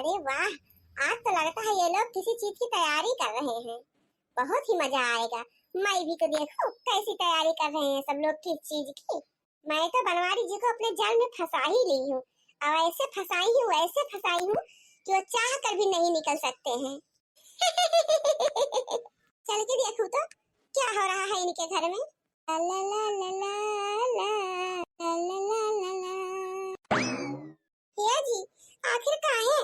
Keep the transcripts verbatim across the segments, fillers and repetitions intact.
अरे वाह, आज तो लगता है ये लोग किसी चीज की तैयारी कर रहे हैं। बहुत ही मजा आएगा। मैं भी तो देखूं कैसी तैयारी कर रहे हैं सब लोग किस चीज की। मैं तो बनवारी जी को अपने जाल में फंसा ही ली हूँ। और ऐसे फंसाई हूँ, ऐसे फंसाई हूँ कि वो चाह कर भी नहीं निकल सकते हैं। चल के देखूं तो क्या हो रहा है इनके घर में। ला ला ला ला ला, ला ला ला ला ला। हे जी, आखिर काहे?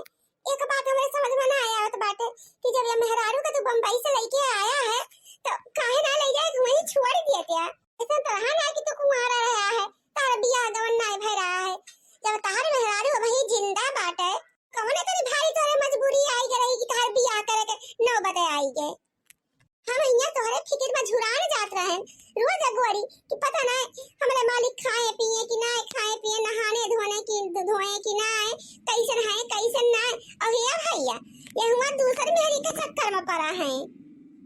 एक बात हमरे समझ में ना आवत बाटे कि जब ये मेहरारू के तू बम्बई से लइके आया है, तो काहे ना ले जाए, वहीं छोड़ दिया क्या? ऐसा तो रहा ना कि तू कुंवारा रहा है, तार बियाह गवन ना भय रहा है। जब तार मेहरारू अबही जिंदा बाटे, कौन इतनी भारी तोरे मजबूरी आई गई कि तार बियाह करे के नौबत आई गए? हम इहाँ तोहरे फिकिर में झुरान जात रहन। रोज अगोरी कि पता नाय हमरे मालिक खाए पिए कि नाय, खाए पिए, नहाने धोने की, धोए कि नाय, कैसन है, कैसन नाय। और हे भैया, ये हुआ दूसर मेहरी के चक्कर में पड़ा है।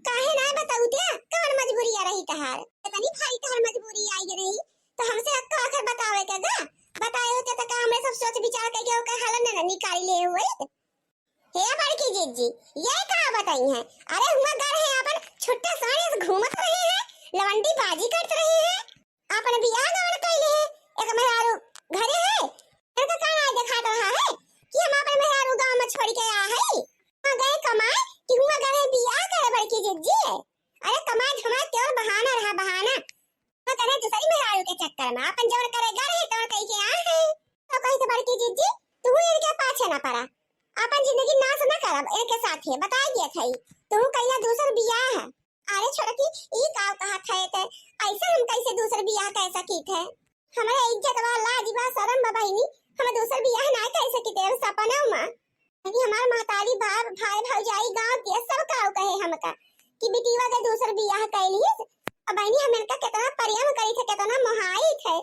काहे नाय बताऊ त्या? कौन मजबूरी आ रही तहार? इतनी भारी तहार मजबूरी आई रही, तो हमसे अक्का आखिर बतावे के गा? बताए होते तो का हमरे सब सोच विचार करके ओकर हल न निकाल ले हुए? हे बड़की जिज्जी, ये का बताई है? अरे हुआ घर है अपन छुट्टा साड़ी से घूमत रहे हैं, लवंडी बाजी करत रहे हैं, अपन बियाह गवन कैले हैं, एक मेहरारू घरे है, इनका का नाय देखात रहा है कि हम अपन मेहरारू गाँव में छोड़ के आ है? हुआ गए कमाए कि हुआ घर है बियाह करे बड़की जिज्जी? अरे कमाए धमाए केवल बहाना रहा, बहाना। तो करे दूसरी मेहरारू के चक्कर में, अपन जवन करे घर है तवन कही के आ है। तो कही तो बड़की जिज्जी, तू इनके पाछे ना पड़ा, अपन जिंदगी नाश ना करब इनके साथे, बताई दिया था। तू कैला दूसर बियाह है। अरे छोटकी, ई का कहा थे ते? ऐसे हम कैसे दूसर बियाह कर सकी थे? हमारे इज्जत बा, लाज बा, शर्म बा बहिनी, हम दूसर बियाह ना कर सकी थे, हम सपना में। बहिनी, हमार महतारी, बाप, भाई, भौजाई, गाँव के सब काऊ कहे हमका कि बिटिया के दूसर बियाह कैलिस। और बहिनी, हम इनका कितना प्रेम करी थे, कितना मोहाई थे।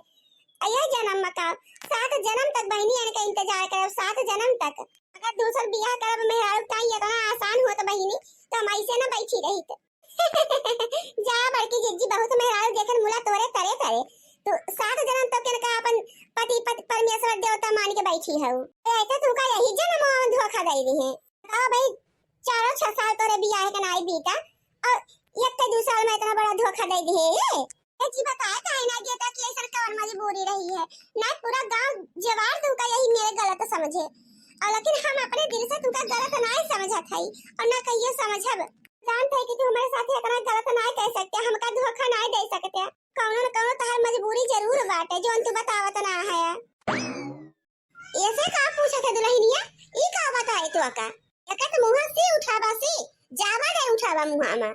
अये जन्म में का, सात जन्म तक बहिनी इनका इंतजार करब, सात जन्म तक। अगर दूसर बियाह करब मेहरारू ताई इतना आसान होत बहिनी, तो हम ऐसे ना बैठी रहित। जा बड़की जिज्जी, बहुत मेहरारू देखन मुला तोरे तरे तरे। तू सात जन्म तक इनका अपन पति, पति परमेश्वर देवता मान के बैठी हऊ। ए, ऐसे तुमका यही जन्म में धोखा दे दी है। बताओ भाई, चारों छह साल तोरे बियाह के नाई बीता और एक के दू साल में इतना बड़ा धोखा दे दी है ये। ए जी, बताए काहे ना देता कि ऐसा कौन मजबूरी रही है? ना पूरा गांव जवार तुमका यही मेरे गलत समझे, और लेकिन हम अपने दिल से तुमका गलत ना समझत हई और ना कहियो समझब। जानत है कि तू हमारे साथ इतना गलत ना कर सकते, हमका धोखा ना दे सकते। कौनो न कौनो तहार मजबूरी जरूर बाटे, जौन तू बतावत ना है। ऐसे का पूछत है दुल्हनिया? ई का बताए तो का? एकर तो मुँह से उठावा से, जावा दे उठावा मुँह में।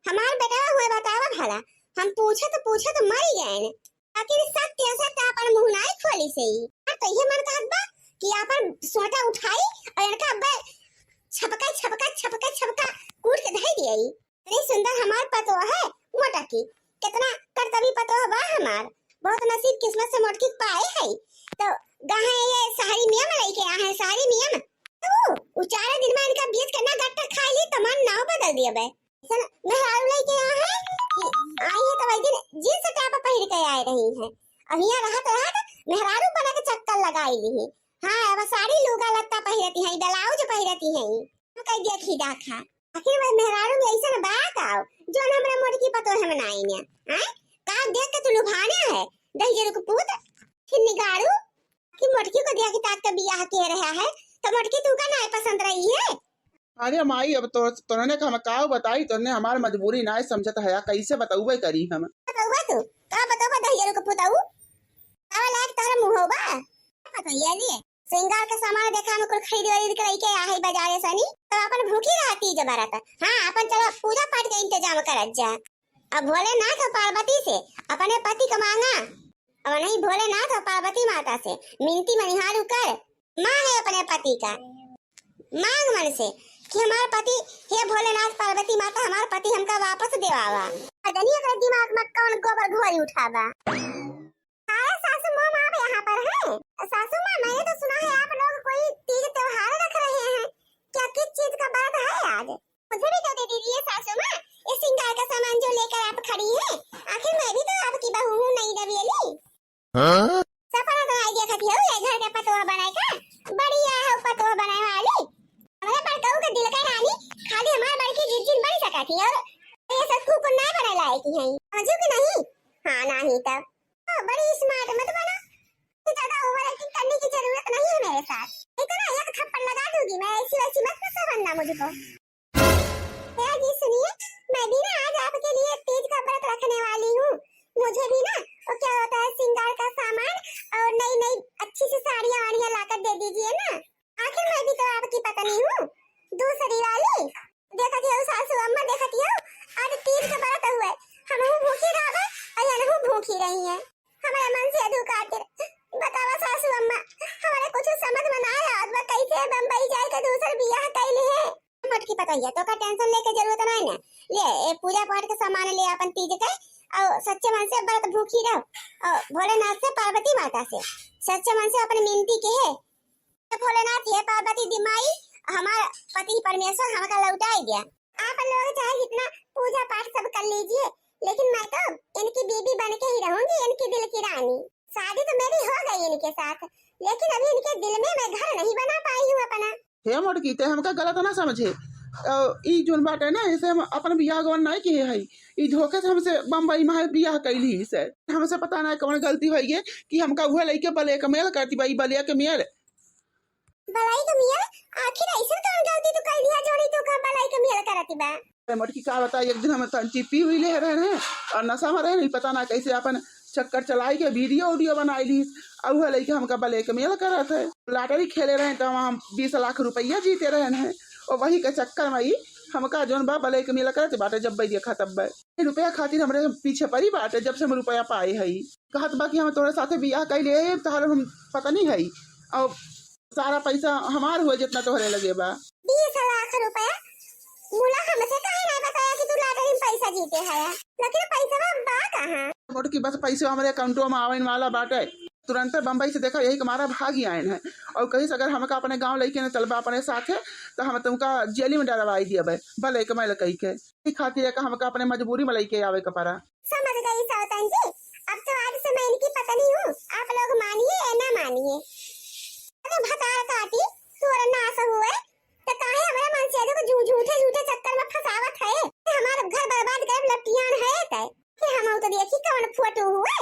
हमार बेटवा हुए बतावा भला, हम पूछत पूछत मरी गए। लेकिन सत्य सत्य अपन मुँह नाई खोली से ही। अब तो ये मन कहत बा कि अपन सोटा उठाई और इनका अब्बे छपका, छपका, छपका, छपका कूट के धई दिए। इतनी सुंदर हमार पतोह है मोटकी, कितना कर्तव्य पतोह बा हमार। बहुत नसीब किस्मत से मोटकी पाए है। तो गहे ये शहरी मियाँ में लेके आ है, शहरी मियाँ में। तो उ चार दिन में इनका बीच के ना गट्टा खा ली तो मन नाव बदल दिया बे। ऐसन मेहरारू लेके आ है कि आई है तो वही दिन जींस टॉप पहिर के आए रही है। अब यहाँ रहत रहत मेहरारू बना के चक्कर लगाई ली है। हाँ, अब साड़ी लुगा लत्ता पहिरती है, ब्लाउज पहिरती है। हम कह दिया खिदा खा। आखिर वह मेहरारू में ऐसन बा का, जो हमरा मोटकी पतोह में नाई ने? हैं? का देख के तू लुभाने है, दहिजरू के पूत? फिर निगारू कि मोटकी को देख के ताक के बियाह के रहा है, तो मोटकी तू का नाई पसंद रही है? अरे माई, अब तो, तोरने का हम का बताई, तोरने हमार मजबूरी नाई समझत है, कैसे बतउबे करी हम? बतउबे तू? का बतउबे दहिजरू के पूत? आवे लायक तोहरे मुँह बा? पता ये लिए, श्रृंगार के सामान देखा में कुल खरीद वरीद के लेके आ है बाजारे सनी, तो अपन भूखी रहा तीज बरत। हाँ, अपन चलो पूजा पाठ के इंतजाम करत जा। अब भोलेनाथ और पार्वती से अपने पति का मांगा, और नहीं भोलेनाथ और पार्वती माता से मिनती मनिहार कर मांगे अपने पति का। मांग मन से कि हमार पति, हे भोलेनाथ पार्वती माता, हमार पति हमका वापस देवावा। अजनी एकरे दिमाग में कौन गोबर घोरी उठावा। अरे सासू माँ, आप यहाँ पर हैं? सासू माँ, मैंने तो सुना है आप लोग कोई तीज त्योहार रख रहे हैं, क्या किस चीज का व्रत है आज? मुझे भी तो दे दीजिए सासू माँ, ये श्रृंगार का सामान जो लेकर आप खड़ी हैं, आखिर मैं भी तो आपकी बहू हूँ, नई नवेली। हाँ? सपना तो आई देखत हो, ये घर के पतोह बनाए का, बढ़िया है पतोह बनाए वाली। और ये सब कुकुर ना बने लायक ही है, समझो कि नहीं? हाँ, नहीं तब। ओ, बड़ी स्मार्ट मत बनो। तो ज्यादा ओवर एक्टिंग करने की जरूरत नहीं है मेरे साथ। इतना एक थप्पड़ लगा दूंगी मैं, ऐसी वैसी मत समझना मुझको। भैया जी सुनिए, मैं भी ना आज आपके लिए तीज का व्रत रखने वाली हूँ। मुझे भी ना वो क्या होता है, श्रृंगार का सामान और नई नई अच्छी सी साड़ियाँ वाड़ियाँ लाकर दे दीजिए ना। आखिर मैं भी तो आपकी पत्नी हूँ, दूसरी वाली। देखत हो सासू अम्मा, देखत हो, आज तीज के व्रत हुए, हमहू भूखी रहबे और इनहू भूखी रही हैं। हमारे मनसेधु खातिर बतावा सासू अम्मा, हमारे कुछ समझ में ना आवत बा, कैसे बम्बई जाए के दूसर बियाह कैली है। मोटकी पतोहिया, तोका टेंशन लेके जरूरत नहीं ना। ले, ए पूजा पाठ के सामान ले अपन तीज के, और सच्चे मन से व्रत भूखी रहो, और भोलेनाथ से, पार्वती माता से सच्चे मन से अपन मिनती के है। हे भोलेनाथ, हे पार्वती दी माई, हमार पति परमेश्वर हमका लौटाई दिया। आप लोग चाहे जितना पूजा पाठ सब कर लीजिए, लेकिन मैं तो इनकी बीबी बन के ही रहूंगी, इनकी दिल की रानी। शादी तो मेरी हो गई इनके साथ, लेकिन अभी इनके दिल में मैं घर नहीं बना पाई हूँ अपना। हे मोटकी, ते हमका गलत ना समझे। अ, ई जोन बाटे ना, इसे हम अपन बियाह गवन नहीं किहे हई। ई धोखे से हमसे बम्बई में बियाह कैली से। हमसे पता ना कौन गलती भई है कि हमका उहे लइके blackmail करती बा, ई blackmail। बलाई के मियाँ, आखिर ऐसन कौन गलती तू कर दिया जोड़ी तू का बलाई के मियाँ करती बा? अरे मोटकी का बताई, एक दिन हम तंची पी हुई ले रहे हैं और नशा में रहे नहीं, पता ना कैसे अपन चक्कर चलाई के वीडियो उडियो बनाई ली, और वह लइके हमका blackmail करत है। लॉटरी खेले रहे तो हम बीस लाख रुपया जीते रहे हैं, और वही के चक्कर में ही हमका जोन बा blackmail करत बाटे, जब भाई देखा तब भाई रुपया खातिर हमरे पीछे पड़ी बाटे, जब से हम रुपया पाए हई। कहत बा कि हम तोहरे साथे बियाह कैले, तोहरे हम पत्नी हई, और सारा पैसा हमार हुए जितना तोहरे लगे बा। बीस लाख रुपया? मुला हमसे काहे नहीं बताया कि तू लॉटरी में पैसा जीते है? लेकिन पैसा बा कहाँ? मोटकी बस पैसा हमरे अकाउंटवा में आवे वाला बाटे, तुरंत बम्बई से देखा यही के मारा भागी आयन है, और कहीं से अगर हमका अपने गाँव लइके न चलबा अपने साथे, तो हम तुमका जेली में डलवाई दियबे, blackmail कई के। ई खातिर एक हमका अपने मजबूरी में लइके आवे के पड़ा। समझ गई सौतन जी, अब तो आज से मैं इनकी पत्नी हूँ, आप लोग मानिए या ना मानिए। अरे भतार काटी, तोर नाश हुए, तो काहे हमारे मनसेधु को झू-, झूठे झूठे चक्कर में फंसावत है, हमारा घर बर्बाद करे लपटियान है तय। कि हम तो देखी कौन फोटो हुए,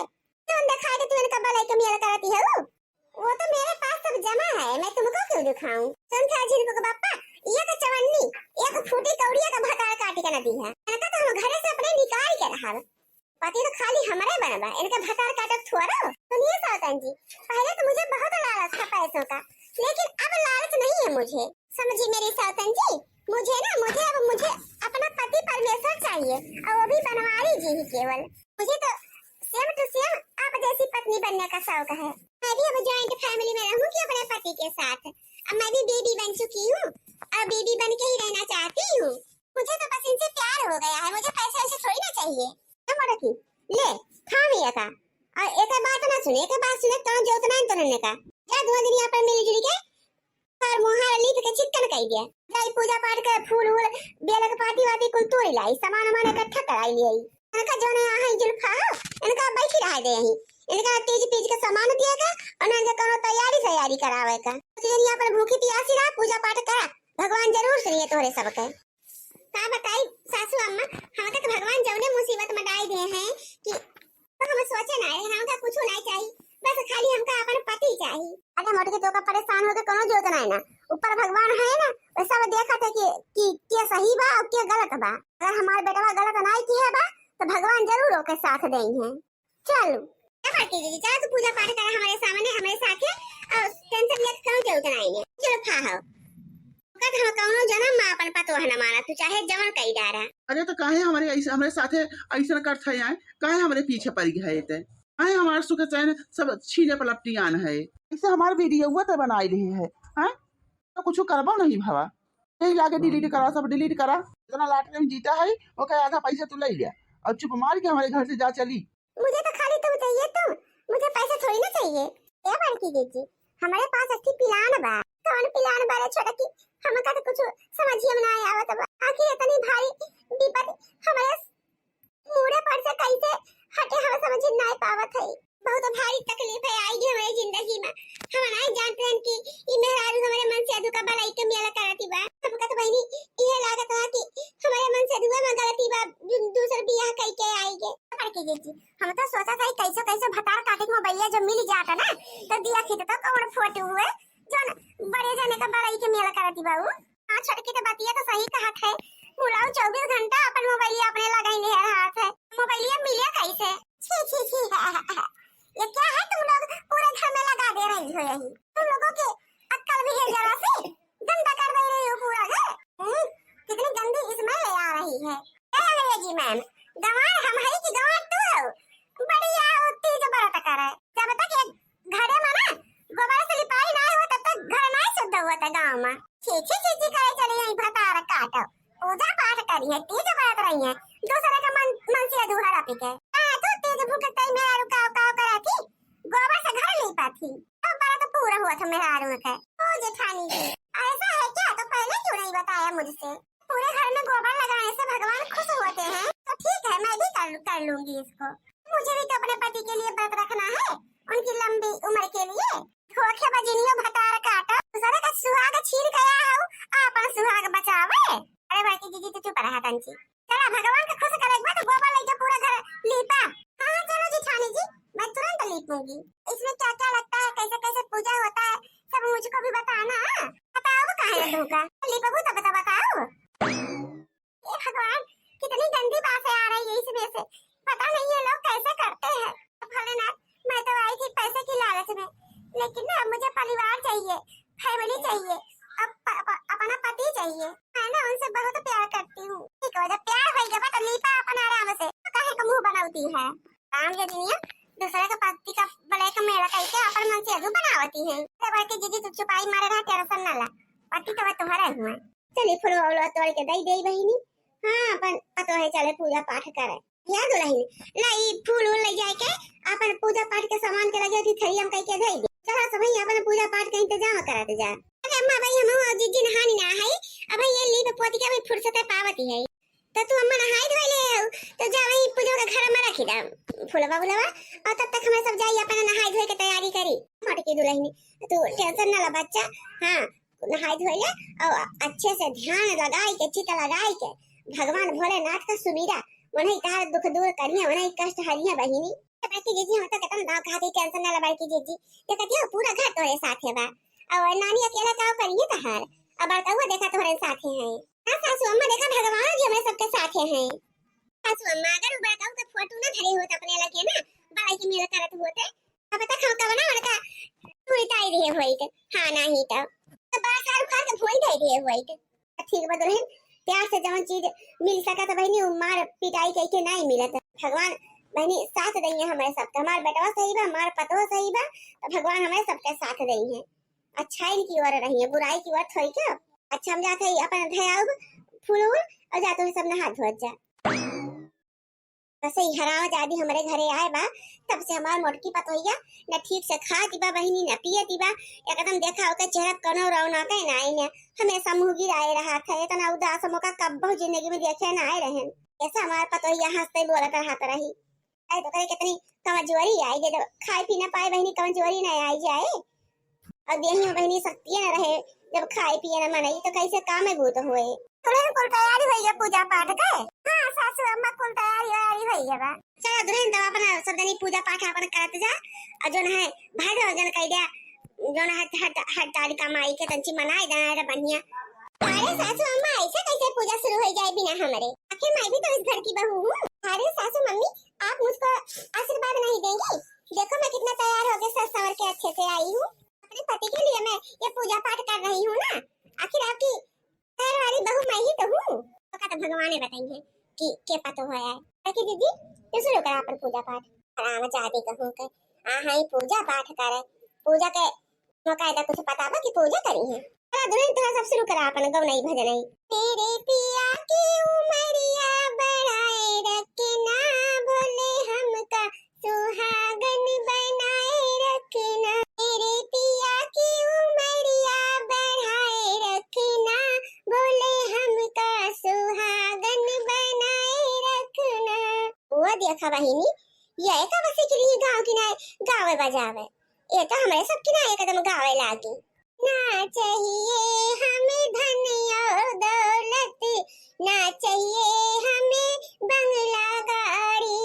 कौन दिखाई दे तू इनका blackmail करती है वो? वो तो मेरे पास सब जमा है, मैं तुमको क्यों दिखाऊं? सुन था झिनकू के बापा, ये तो चवन्नी, एक फूटी कौड़िया का भतार काटी का नदी है। इनका तो हम घरे से अपने निकाल के रहा। पति तो खाली हमरे बनबा, इनका भतार काटब थोड़ा। सुनिए सौतन जी, पहले तो मुझे बहुत लालच था पैसों का, लेकिन अब लालच नहीं है मुझे। समझी मेरी सौतन जी, मुझे ना, मुझे अब, मुझे अपना पति परमेश्वर चाहिए, और वो भी बनवारी जी ही केवल। मुझे तो same to same आप जैसी पत्नी बनने का शौक है। मैं भी अब joint family में रहूंगी अपने पति के साथ। अब मैं भी बीबी बन चुकी हूँ और बीबी बन के ही रहना चाहती हूँ। मुझे तो बस इनसे प्यार हो गया है, मुझे पैसे वैसे थोड़ी ना चाहिए। ए मोटकी, ले, थाम ये का। और एक बात ना सुने, एक बात सुने, तो जो उतना है तो का। जा दो दिन यहाँ पर मिलजुल के और मुहार लीप के चिक्कन कई दिया। जाई पूजा पाठ के फूल वूल, बेल के पाती वाती कुल तोड़ लाई, सामान वामान इकट्ठा कराई लिया। इनका जो ने यहाँ जुल्फा हो, इनका बैठी रह दे यहीं। इनका तीज पीज के सामान दिया का, और इनका कोनो तैयारी सैयारी करावे का। तो ये यहाँ पर भूखी प्यासी रहा, पूजा पाठ करा, भगवान जरूर सुनिए तोहरे सबके। का बताई सासू अम्मा, हमका तो भगवान जौने मुसीबत में डाल दिए हैं कि तो हम सोचे ना रहे, हमका कुछ नहीं चाहिए, बस खाली हमका अपन पति चाहिए। अरे मोटकी, तोका परेशान होके कोनो जरूरत नहीं ना, ऊपर भगवान है ना, वो सब देखत है कि, कि के सही बा और के गलत बा। अगर हमार बेटवा गलत नहीं किए बा, तो भगवान जरूर ओके साथ देई हैं। चलो, ए बड़की दीदी, चलो तू पूजा पाठ करा हमारे सामने, हमारे साथे, और tension लेके कौन जरूरत नहीं है। चलो, फा हो। कद हम कौनो जन्म में अपन पतोह न माना, तू चाहे जवन कई डारा। अरे तो काहे हमारे ऐसे, हमारे साथे ऐसन करत है आए? काहे हमारे पीछे पड़ गए थे? काहे हमारे सुख चैन सब छीने पर लपटियान है? ऐसे हमारे वीडियो तो बनाई रही है, हैं? तो कुछ करबो नहीं भवा। यही लागे delete करा, सब delete करा। जितना लॉटरी में जीता है, ओकर आधा पैसा तू ले लिया और चुप मार के हमारे घर से जा चली। मुझे तो खाली तुम चाहिए तुम, मुझे पैसे थोड़ी ना चाहिए। ए बड़की दीदी, हमारे पास अच्छी plan बा। कौन plan बा रे छोटकी? हमका तो कुछ समझिए में ना आवत बा। आखिर इतनी भारी विपत हमारे मूड़े पर से कैसे हटे, हम समझ नहीं पावत है। बहुत भारी तकलीफ है आई गई हमारे जिंदगी में। हम नहीं जानते हैं कि ई मेहरारू हमारे मनसेधु का भलाई के मेला कराती बा। हमका तो बहनी इहे लागत है कि हमारे मनसेधु में ये जो मिल जाता ना, तो दिया खींचता कौन फोटो हुए, जो न बड़े जने का बड़ाई के मेला करती बाऊ। हाँ, छोटकी तो बतिया तो सही कहत है, मुलाऊ चउबीस घंटा अपन मोबाइलिया अपने लगाई ले रहत है, मोबाइलिया मिले कैसे? छी, छी, छी, ये क्या है तुम लोग पूरे घर में लगा दे रही हो यही? तुम लोगों की अक्ल भी है जरा सी? गंदा कर दे रही हो पूरा घर। हम्म, कितनी गंदी smell आ रही है। ए अंग्रेजी मैम, गंवार हम हई कि गंवार तू हो? बढ़िया, वो तीज व्रत करे। जब तक ये घरे में ना गोबर से लिपाई ना हो, तब तक घर ना शुद्ध होता गाँव में। छी, छी, छी, छी करे चली यही भतार काटो। पूजा पाठ करी है, तीज व्रत रही है, दूसरे का मन, मन से अधूरा पी के। हाँ, तू तीज भूख कई मेरा रुकाव काव करा थी, गोबर से घर लीपा थी। अब बड़ा तो पूरा हुआ था मेरा आरू का। ओ जेठानी जी, ऐसा है क्या? तो पहले क्यों नहीं बताया मुझसे? पूरे घर में गोबर लगाने से भगवान खुश होते हैं। तो ठीक है, मैं भी कर, कर लूंगी इसको। मुझे भी तो अपने पति के लिए व्रत रखना है, उनकी लंबी उम्र के लिए। धोखेबाजिनियो भतार काटो, दूसरे का सुहाग छीन के आया हूँ, आपन सुहाग बचावे। अरे बड़की जीजी, तू चुप रहा तंची। चला, भगवान के खुश करे एक बार तो गोबर लेके पूरा घर लीपा। हाँ, हाँ, चलो जेठानी जी, मैं तुरंत लीपूंगी। इसमें क्या क्या लगता है, कैसे कैसे पूजा होता है, सब मुझको भी बताना। हाँ? बताओ, काहे ना दूंगा? लीपबू तब तो बताओ। हे भगवान, कितनी गंदी बातें आ रही है इसमें से। पता नहीं ये लोग कैसे करते हैं। भोलेनाथ, मैं तो आई थी पैसे की लालच में, लेकिन ना, अब मुझे परिवार चाहिए, family चाहिए, अब प-, प-, अपना पति चाहिए। मैं ना उनसे बहुत प्यार करती हूँ। ठीक है, जब प्यार हो गया तो लीपा अपन आराम से, तो काहे का मुंह बनाती है? काम ये दुनिया, दूसरे के पति का blackmail करके अपन मन से अजू बनावती है। तो बड़की जीजी, तू चुपाई मारे रहा, tension ना ला, पति तो वह तुम्हारा हुआ। चली फुलवा उलवा तोड़ के दई देई बहिनी। हाँ, अपन पतोहे चले पूजा पाठ करे। या दुलहिन, ला ई फूल उल ले जाए के अपन पूजा पाठ के सामान के लगे थी थरिया में कई के दे दे। चला सब ही अपन पूजा पाठ के इंतजाम करत जा। अरे अम्मा, भाई हम और जीजी नहानी ना है, अब ये लीप पोती के भी फुर्सत पावती है। तो तू अम्मा नहाई धोई ले आओ, तो जा वही पूजा के घर में रखी दा फुलवा उलवा, और तब तक हमें सब जाई अपन नहाई धोई के तैयारी करी। मोटकी दुलहिनी, तू tension ना ला बच्चा। हाँ, नहाई धोई ले और अच्छे से ध्यान लगाई के, चित लगाई के भगवान भोलेनाथ का सुमिरा, उन्हीं तार दुख दूर करिए, उन्हीं कष्ट हरिए बहिनी। तो बड़की जीजी, हम तो कितना दाव खाती, tension ना ला बड़की जीजी। देखती हो, पूरा घर तोरे साथे बा, और नानी अकेला का करिए तहार, अब बड़का हुआ देखा तोरे साथे हैं। हाँ सासू अम्मा, देखा भगवान जी हमारे सबके साथे हैं। सासू अम्मा, अगर उ बड़का के फोटो ना धरे होत अपने लगे ना, बड़ाई के मेल करत होते, अब तक हम कवना बड़का टूरी ताई रहे होइत। हाँ, नाही तो, तो बड़ा सारू खार के भोई दे रहे होइत। ठीक बा दुलहिन, प्यार से जवन चीज मिल सकत बहिनी, उ मार पिटाई कई के नाही मिलत। भगवान बहिनी साथ दइहे हमारे सबके, हमार बेटवा सही बा, हमार पतवा सही बा, तो भगवान हमारे सबके साथ दइहे। अच्छाई की ओर रहिए, बुराई की ओर थोड़ी क्यों। अच्छा, हम जाते ही अपन धयाउब फूल उल और जाते हुए सब नहा धोत जा। बस ई हराम जादी हमरे घरे आए बा, तब से हमार मोटकी पतोहिया न ठीक से खाती बा बहिनी, न पियती बा। एकदम देखा ओके चेहरा कौनो रौनक है ना, आई ना, हमेशा मुँह गिराए रहा था। इतना उदास मौका कब्बो जिंदगी में देखे ना आए रहन। ऐसा हमार पतोहिया हंसते बोलत रहत रही। आई तो करे कितनी कमजोरी आई, जे जब खाए पी ना पाए बहिनी, कमजोरी ना आई जाए। अब यही में बहिनी शक्तियाँ न रहे, जब खाए पिए न मनई तो कैसे काम में भूत हुए। तुरंत कुल तैयारी होई है पूजा पाठ के। हाँ सासू अम्मा, कुल तैयारी वैयारी होई है बा। चला दुल्हन, तब अपना सब जनी पूजा पाठ अपन करत जा, और जो न है भाई लोग जन कह दिया, जो न है हट हट तारी का माई के तंची मनाए देना है बढ़िया। अरे सासू अम्मा, ऐसे कैसे पूजा शुरू हो जाए बिना हमारे? आखिर मैं भी तो इस घर की बहू हूँ। अरे सासू मम्मी, आप मुझको आशीर्वाद नहीं देंगी? देखो मैं कितना तैयार होके सज संवर के अच्छे से आई हूँ। अपने पति के लिए मैं ये पूजा पाठ कर रही हूँ ना, आखिर आपकी घर वाली बहू मैं ही तो हूँ। तो का तो भगवान ही बताएंगे कि के पतो है। ताकि दीदी, तू शुरू करा अपन पूजा पाठ। राम जादे कहूँ के, आ हाँ, पूजा पाठ करे, पूजा के मौका एदा कुछ पता बा कि पूजा करी है? चला दुल्हन, तोहरा सब शुरू करा अपन गौनई भजनई। मेरे पिया की उमरिया बढ़ाए रखना, भोले हमका सुहागन बनाए रखना। मेरे पिया की उमरिया बढ़ाए रखना, भोले हमका सुहागन बनाए रखना। वो देखा बहिनी, ये का बस के लिए गाँव की ना गावे बजावे, ये तो हमारे सबकी ना एकदम गावे लागी। ना चाहिए हमें धन और दौलत, ना चाहिए हमें बंगला गाड़ी,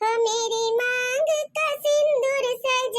हो मेरी मांग का सिंदूर सज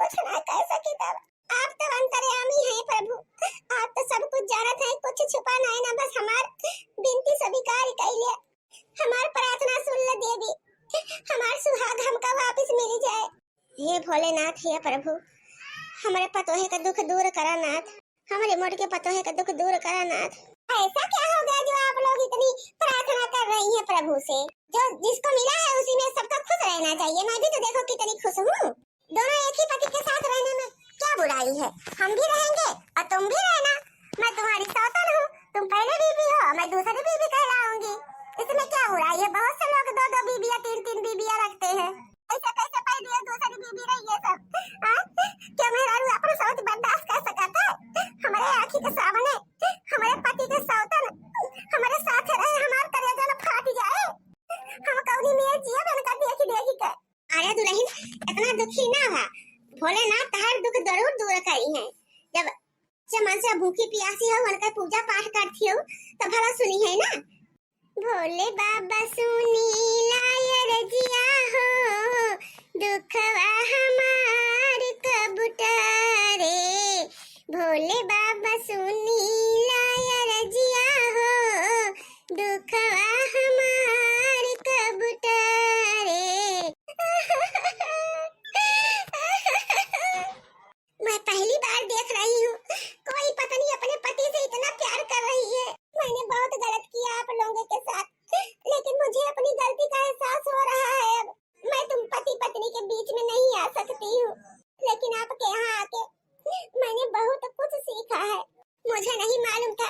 कुछ ना कह सकी तब। आप तो अंतर्यामी हैं प्रभु, आप तो सब कुछ जानत हैं, कुछ छुपा नहीं ना, बस हमार बिनती स्वीकार कइले, हमार प्रार्थना सुन ले देवी, हमार सुहाग हमका वापस मिल जाए। हे भोलेनाथ, हे प्रभु, हमरे पतोहे का दुख दूर करा नाथ, हमरे मोटकी पतोहे का दुख दूर करा नाथ। ऐसा क्या हो गया जो आप लोग इतनी प्रार्थना कर रही हैं प्रभु से? जो जिसको मिला है उसी में सबका खुश रहना चाहिए। मैं भी तो देखो कितनी खुश हूँ। दोनों एक ही पति के साथ रहने में क्या बुराई है? हम भी रहेंगे और तुम भी रहना। मैं तुम्हारी सौतन हूँ, तुम पहले बीबी हो, मैं दूसरी बीबी कहलाऊंगी। इसमें क्या बुराई है? बहुत से लोग दो दो बीबियाँ, तीन तीन बीबियाँ रखते हैं। ऐसे कैसे पहली और दूसरी बीबी रही है सब? हाँ? क्या मेहरारू अपना सौत बर्दाश्त कर सकत है? हमारे आँखी के सामने हमारे पति के सौतन हमारे साथ रहे, हमार करेजा न फाट जाए। हम कौनी में जिया बन कर देखी देखी के। अरे दुल्हन, इतना दुखी ना हुआ। भोलेनाथ तहार दुख जरूर दूर करी हैं। जब, जब मन से भूखी पियासी हो, उनका पूजा पाठ करती हो, तो भला सुनी है ना। भोले बाबा सुनी लाय रजिया हो, दुखवा हमार कब टरे। भोले बाबा सुनी लाय रजिया हो, दुखवा हमार कब टरे। मैं पहली बार देख रही हूँ, कोई पत्नी अपने पति से इतना प्यार कर रही है। मैंने बहुत गलत किया आप लोगों के साथ, लेकिन मुझे अपनी गलती का एहसास हो रहा है। अब मैं तुम पति पत्नी के बीच में नहीं आ सकती हूँ, लेकिन आपके यहाँ आके मैंने बहुत कुछ सीखा है। मुझे नहीं मालूम था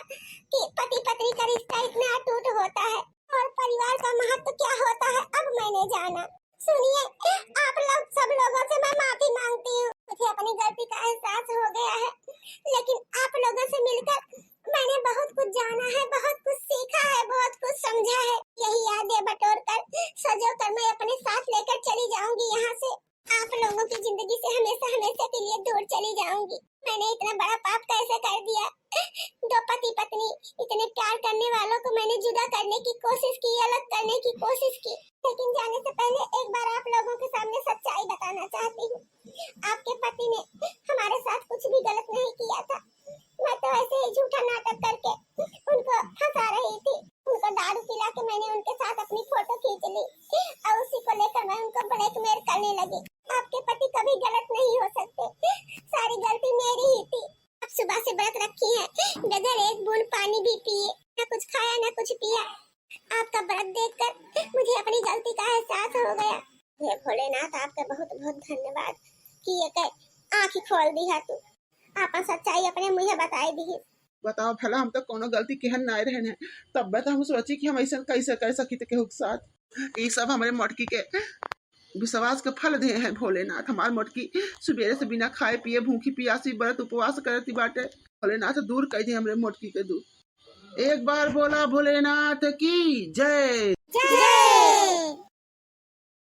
कि पति पत्नी का रिश्ता इतना अटूट होता है और परिवार का महत्व क्या होता है, अब मैंने जाना। सुनिए, आप लोग सब लोगों से मैं माफी मांगती हूँ, मुझे अपनी गलती का एहसास हो गया है, लेकिन आप लोगों से मिलकर मैंने बहुत कुछ जाना है, बहुत कुछ सीखा है, बहुत कुछ समझा है। यही यादें बटोर कर, सजो कर मैं अपने साथ लेकर चली जाऊंगी यहाँ से। आप लोगों की जिंदगी से हमेशा हमेशा के लिए दूर चली जाऊंगी। मैंने इतना बड़ा पाप कैसे कर दिया? दो पति पत्नी इतने प्यार करने वालों को मैंने जुदा करने की कोशिश की, अलग करने की कोशिश की, लेकिन जाने से पहले एक बार आप लोगों के सामने सच्चाई बताना चाहती हूँ। आपके पति ने हमारे साथ कुछ भी गलत नहीं किया था। मैं तो ऐसे ही झूठा नाटक करके उनको फंसा रही थी। उनको दारू पिला के मैंने उनके साथ अपनी फोटो खींच ली और उसी को लेकर मैं उनको ब्लैकमेल करने लगी। आपके पति कभी गलत नहीं हो सकते, सारी गलती मेरी ही थी। आप सुबह से व्रत रखी हैं, बगैर एक बूंद पानी भी पिए, ना कुछ खाया ना कुछ पिया। आपका व्रत देखकर मुझे अपनी गलती का एहसास हो गया। हे भोलेनाथ, आपका बहुत बहुत धन्यवाद कि ये आँख खोल दिहा तू, आपन सच्चाई अपने मुँहे बताई दिहिस। बताओ भला, हम तो कोनो गलती केहन नाय रहन है, तब तो हम सोची कि हम ऐसन कैसे कर सकित केहू के साथ। ई सब हमरे मोटकी के विश्वास के फल दे हैं भोलेनाथ। हमार मोटकी सुबेरे से बिना खाए पिए, भूखी पियासी, व्रत उपवास करती बाटे। भोलेनाथ दूर कर दे हमरे मोटकी के दुख। एक बार बोला भोलेनाथ की जय। जय।